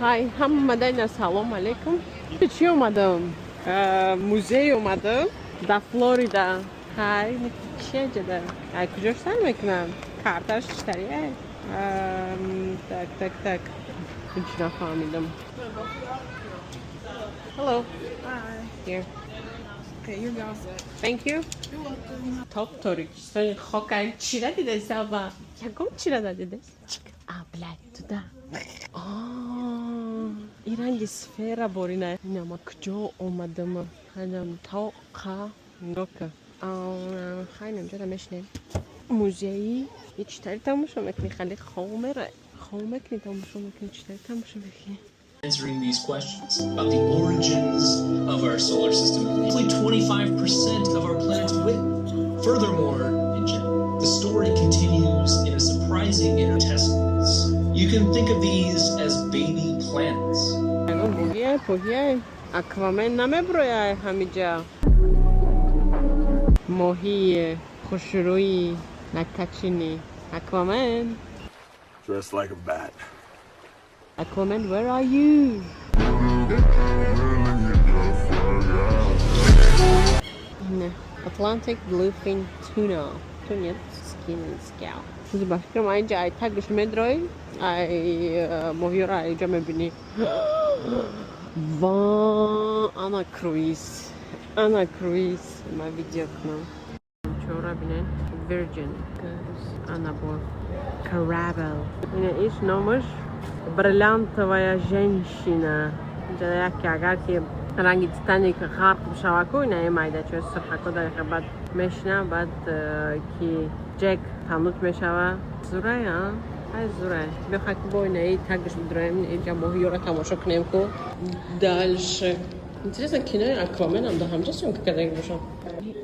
Хай, ҳамадайна салом алейкум. Чӣ омадам? Музей омадам да Флорида. Хай, чи аҷада? Ай, куҷош сар мекунам? Карташ читари? Так, так, так. Ҳеҷ нафаҳмидам. Hello. Hi. Here. Okay, you're all set. Thank you. You're welcome. Топ Торикистони хокай чира дидест, аба? Ягон чира надидест? А, блядь, туда. И ранги сфера борина. Инама куҷо омадам? Ҳанам тоқа нигоҳ. Хайнам ҷода мешинем. Музеи и читари тамошо мекунӣ, хеле хов мера. Хов мекунӣ, тамошо мекунӣ, читари тамошо мекунӣ. Answering these questions about the origins of our solar system. Only 25% of our planet's width. Furthermore, in general, the story continues in a surprising testicles. You can think of these as baby planets. Ягон моҳияй, поҳияй. Аквамен намеброяй ҳамиҷа. Моҳии хушрӯи накачини. Аквамен. Dressed like a bat. Aquaman, where are you? Не. Atlantic bluefin tuna. Тунец, skin and scale. Ба фикрам, айҷа ай тагш медрои, ай моҳиёро айҷа мебинӣ. Ва ана круиз. Ана круиз. Ма видео кунам. Чора бинен. Virgin. Ана бо Корабль. Ина иш номаш бриллиантовая женщина. Инҷа яке агар ки ранги Титаник ғарқ бишава ку, ина е майдачаи сурхако дар баъд мешина, баъд ки Ҷек танут мешава. Зурай, а? Ай, зурай. Биё, хай, ку бо инаи тагш бидроем, инҷа моҳиёро тамошо кунем ку. Дальше. Интересно, кинои Акваменам да ҳамҷа съёмка кардаги бошам.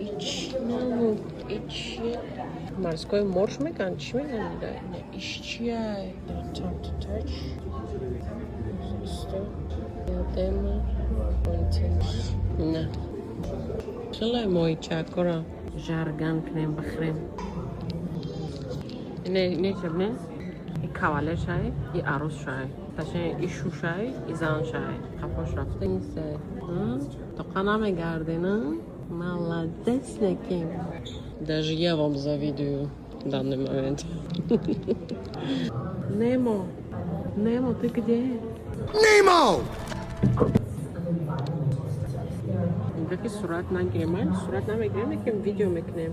Ич набуд. Ич морской морж меган, чӣ меган? Иш чия? Time to touch. Диадема. Не. Хеле моҳичакора жарган кунем, бихӯрем. Не, не, не. И кавалер шай, и арӯс шай. Точнее, и шушай, и зан шай. Қафош рафта нистай. Тоқа намегарде, на? Молодец, неким. Даже я вам завидую в данный момент. Немо, Немо, ты где? Nemo! Нигоҳ ки сурат нагирем, майли, сурат намегирем, лекин видео мекунем.